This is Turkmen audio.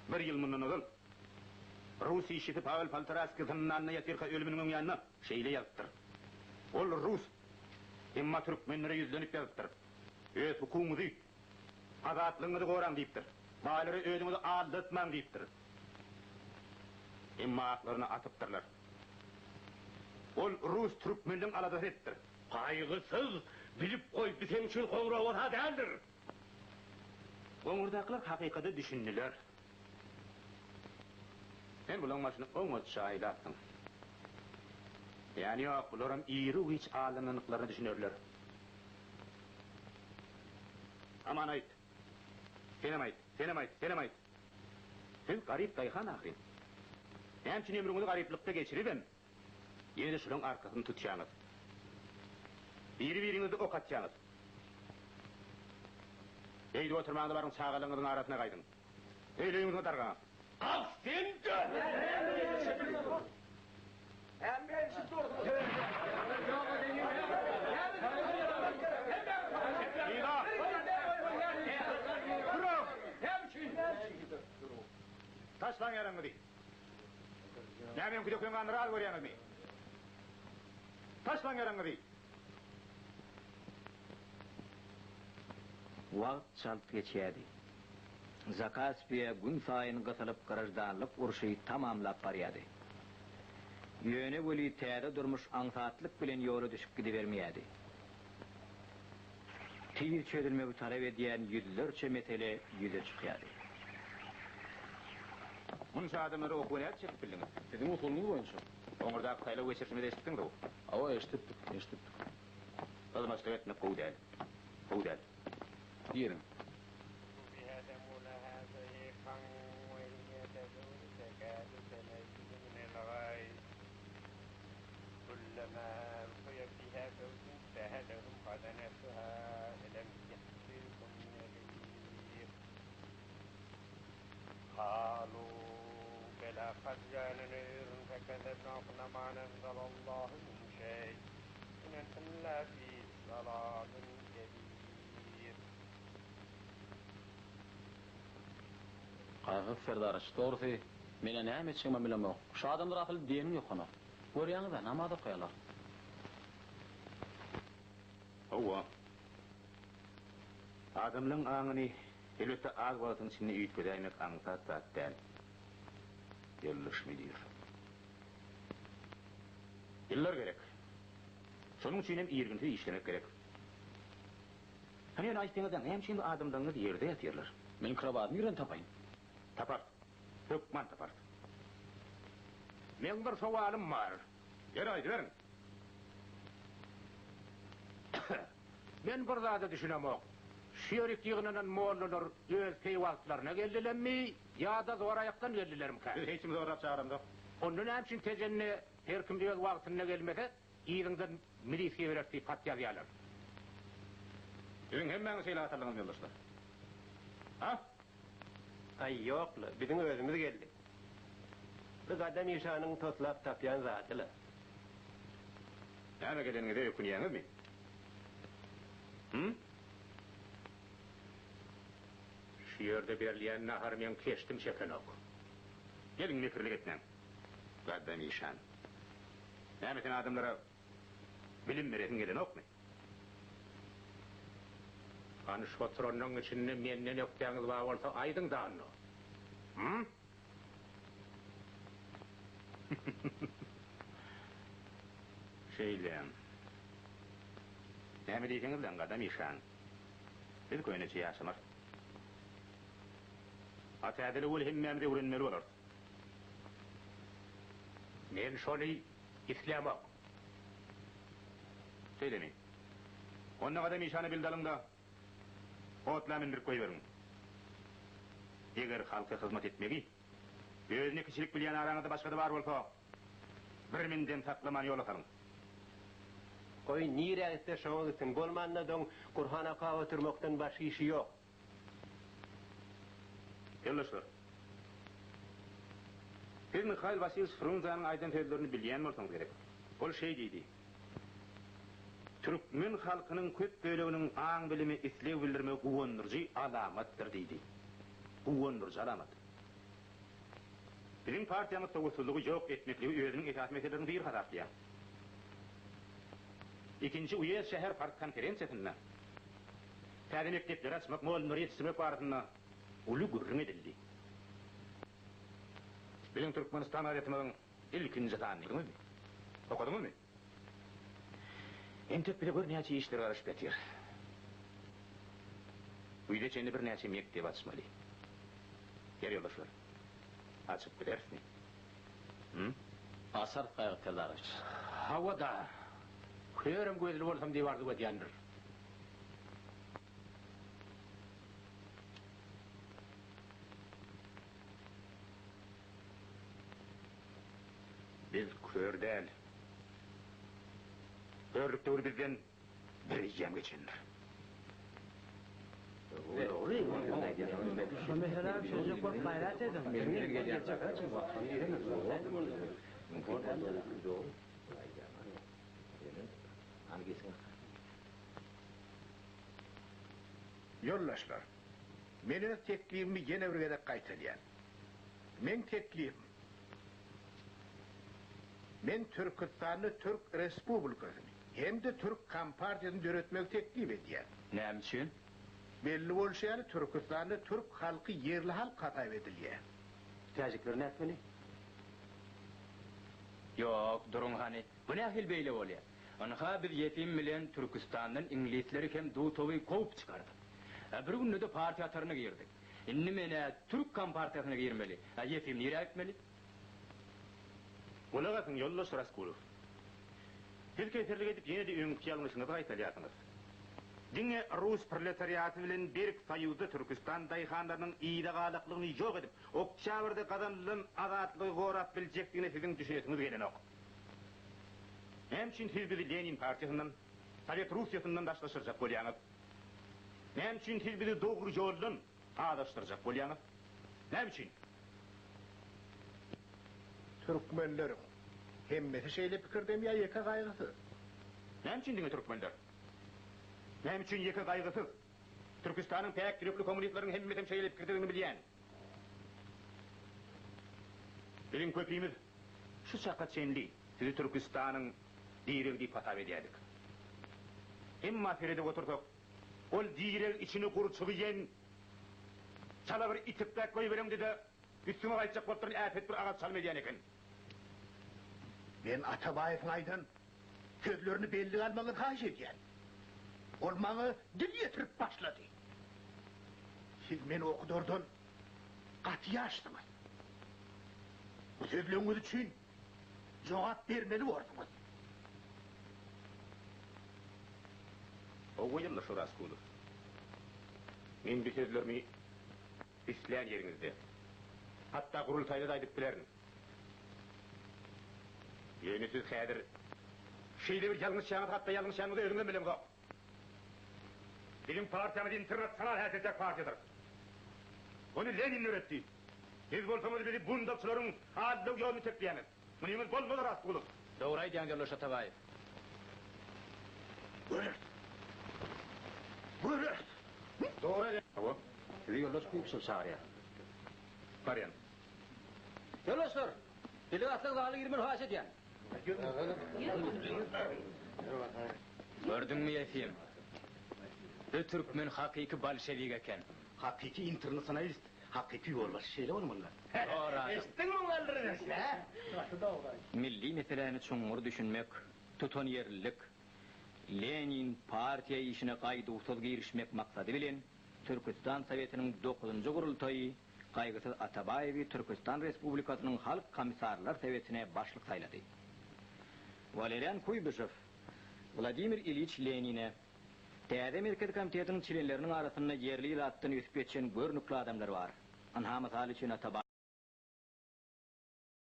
Bir ýyl mundan ozal rus işçisi Pawel Poltoraskiý zyndanda ýatyrka ölüminiň öň ýanynda şeýle ýazypdyr. Ol rus, emma türkmenlere ýüzlenip ýazypdyr. Öz hukugyňyzy, azatlygyňyzy goraň diýipdir. Baýlara özüňizi aldatmaň diýipdir. Emma aklaryny atypdyrlar. Ol rus türkmenleň aladasyny edipdir. Gaýgysyz, bilip goý, bi seň üçin goňrowaz-ha däldir. Goňurdakylar hakykata düşündiler. Sen bulaň başyny oňatja aýlapsyň. Ýany ýok, bularam iru-giç aldanandyklaryna düşünerler. Aman aýt. Senem aýt, senem aýt, senem aýt. Siz garyp daýhan ahyryn. Näme üçin ömrüňizi garyplykda geçiribem, ýene-de şolaň arkasyny tutýaňyz? Biri-biriňizi ok atýaňyz. Beýdip oturmaň-da baryň çagalaryňyzyň arasyna gaýdyň. Öýleriňize dargaň. Al sen-de! Taşlaň ýaragyňyzy! Näme öňki dökülen gany razy görýäňizmi? Taşlaň ýaragyňyzy! Wagt çalt geçýärdi. Zakaspiýa günsaýyn gysylyp graždanlyk urşy tamamlap barýardy. Ýöne weli täze durmuş aňsatlyk bilen ýola düşüp gidibermeýärdi. Tiz çözülmegi talap edýän ýüzlerçe mesele ýüze çykýardy. Munça adamlary okuwa nädip çekip bildiňiz? Siziň usulyňyz boýunça. Goňurdaky saýlaw geçirişimizi eşitdiňiz-ow? Hawa, eşidipdik, eşidipdik. Gyzmaçlyk etmek gowy däl. Gowy däl. Giriň. Gaýgysyz Serdaryç, dogrusy, men-ä näme etjegimem bilemok. Şu adamlar asyl diýeniň ýokanok. Görýäňiz-ä, namaz okaýarlar. Hawa. Adamlaň aňyny, elbetde, az wagtyň içinde üýtgedäýmek aňsat zat däl. Ýoldaş müdir. Ýyllar gerek. Şonuň üçin hem irginsiz işlemek gerek. Hany ýöne aýtsaňyzda, näme üçin bu adamlaryňyz ýerde ýatyrlar? Men krowaty nirden tapaýyn? Taparys. Hökman taparys. Meň bir sowalym bar. Ýeri aýdyberiň. Men bir zada düşünemok. Şu ýerik ýygnanan mollalar öz peýwagtlaryna geldilermi ýa-da zoraýakdan geldilermikä? Biz hiç kimi zorlap çagyramzok. Onda näme üçin Tejende her kim öz wagtynda gelmese, yzyňdan milisiýa bereris diýip hat ýazýarlar? Siziň hemmäňiz şeýle hat aldyňyzmy ýoldaşlar? Ha? Aý, ýok-la, biziň özümiz geldik. Bu Gadam işanyň toslap tapýan zady-la. Näme geleniňize ökünýäňizmi? Hüm? Şu ýerde berilýän nahar meň keşdim çekenok. Geliň, mekirlik etmäň. Gadam işan. Näme sen adamlara bilim beresiň gelenokmy? Hany şu oturanlaň içinde menden ökdäňiz bar bolsa aýdyň da onda. Hüm? Şeýle. Näme diýseňizläň, Gadam işan. Biz köneçe ýaşamarys. A täzeligi weli hemmämiz öwrenmeli bolarys. Men şony islämok. Şeýlemi? Onda Gadam işany bildi alyň-da, otla mündürip goýberiň. Eger halka hyzmat etmegi özüne kiçilik bilýän araňyzda başga-da bar bolsa, bir mindem saklaman ýola salyň. Goý, nirä gitse şoňa gitsin, bolmanda doň Gurhan okap oturmakdan başga işi ýok. Ýoldaşlar! Siz Mihail Wasilýewiç Frunzanyň aýdan sözlerini bilýän bolsaňyz gerek. Ol şeý diýdi, Türkmen halkynyň köp böleginiň aň-bilime isleg bildirmegi guwandyryjy alamatdyr diýdi. Guwandyryjy alamat. Biziň partiýamyz sowatsyzlygy ýok etmekligi özüniň esasy meseleleriniň biri hasaplaýar. Ikinji uýezd şäher partkonferensiýasynda täze mekdepleri açmak, mugallymlary ýetişdirmek barasynda uly gürrüň edildi. Biziň Türkmenistan gazetimiziň ilkinji sanyny gördüňizmi? Okadyňyzmy? Entek bize gör näçe işler garaşyp ýatyr. Güýze çenli birnäçe mekdep açmaly. Ýer ýoldaşlar, açyp bilerismi? Hü? Açarys Gaýgy Serdarowiç. Hawa-da, körem gözli bolsam diýip arzuw edýändir. Biz kör däl. Körlük döwri bizden bir eýýäm geçendir. Şu meseläni çözjek bolup gaýrat ediň. Ýoldaşlar, men öz teklibimi ýene bir gezek gaýtalýan. Meň teklibim, men Türküstanda Türk Respublikasyny hem-de Türk Kompartiýasyny döretmegi teklip edýän. Näme üçin? Belli bolşy ýaly, Türküstanda türk halky ýerli halk hasap edilýär. Täjikler nätmeli? Ýok, duruň hany, bu nähili beýle bolýar? Ynha, biz Ýefim bilen Türküstandan iňlisleri hem Dutowy kowup çykardyk. Bir günde-de partiýa hataryna girdik. Indi men-ä türk kompartiýasyna girmeli, a Ýefim nirä gitmeli? Gulak asyň, ýoldaş Raskulow. Siz keserlik edip ýene-de öňki ýalňyşyňyzy gaýtalýarsyňyz. Diňe rus proletariaty bilen berk soýuzda Türküstan daýhanlarynyň yza galaklygyny ýok edip, oktýabrda gazanylan azatlygy gorap biljekdigine siziň düşünesiňiz gelenok. Näme üçin siz bizi Lenin partiýasyndan, Sowet Russiýasyndan daşlaşdyrjak bolýaňyz? Näme üçin siz bizi dogry ýoldan azaşdyrjak bolýaňyz? Näme üçin? Türkmenleriň hemmesi şeýle pikirdemi ýa ýeke Gaýgysyz? Näme üçin diňe türkmenler? Näme üçin ýeke Gaýgysyz? Türküstanyň päk ýürekli kommunistleriň hemmesem şeýle pikirdedigini bilýän. Biziň köpimiz şu çaka çenli sizi Türküstanyň diregi diýip hasap edýärdik. Emma seredip otursak, ol direg içini gurçugy iýen, çala bir itikläp goýbereňde-de üstüňe gaýtjak bolup duran äpet bir agaç çalym edýän eken. Men Atabaýewiň aýdan sözlerini bellige almagyňyzy haýyş edýän. Ol maňa dil ýetirip başlady. Siz meni okudardan gaty ýaşsyňyz. Bu sözleňiz üçin jogap bermeli borsuňyz. Hawa, ýoldaş Orazkulow. Men bu sözlerimi islän ýeriňizde, hatda gurultaýda-da aýdyp bilerin. Ýöne siz häzir şeýle bir ýalňyşýaňyz, hatda ýalňyşýanyňyzy özüňizem bileňzok. Biziň partiýamyz internasional häsiýetdäki partiýadyr. Ony Lenin döretdi. Siz bolsaňyz bizi bundawçylaryň aldaw ýoluny tekleýäňiz. Munyňyz bolmaz Rastgulow. Dogry aýdýaň ýoldaş Atabaýew. Göreris. Göreris. Dogry aýdýaň. Hawa. Sizi ýoldaş Kuýbyşew çagyrýar. Barýan. Ýoldaşlar! Delegatlar zala girmegi haýyş edýän. Gördüňmi Ýefim? Bu türkmen hakyky bolşewik eken. Hakyky internasionalist, hakyky ýolbaşçy şeýle bolmaly. Dogry adam. Eşitdiňmi galdyrynyşy, hä? Gaty dogry aýtdy. Milli meseläni çuňňur düşünmek, tutanýerlilik, Lenin partiýa işine gaýduwsyz girişmek maksady bilen Türküstan Sowetiniň dokuzynjy gurultaýy Gaýgysyz Atabaýewi Türküstan Respublikasynyň Halk Komissarlar Sowetine başlyk saýlady. Walerian Kuýbyşew Wladimir Ilýiç Lenine, Täze Merkezi Komitetiniň çlenleriniň arasynda ýerli ilatdan ösüp ýetişen görnükli adamlar bar. Ynha, mysal üçin, Atabaýew.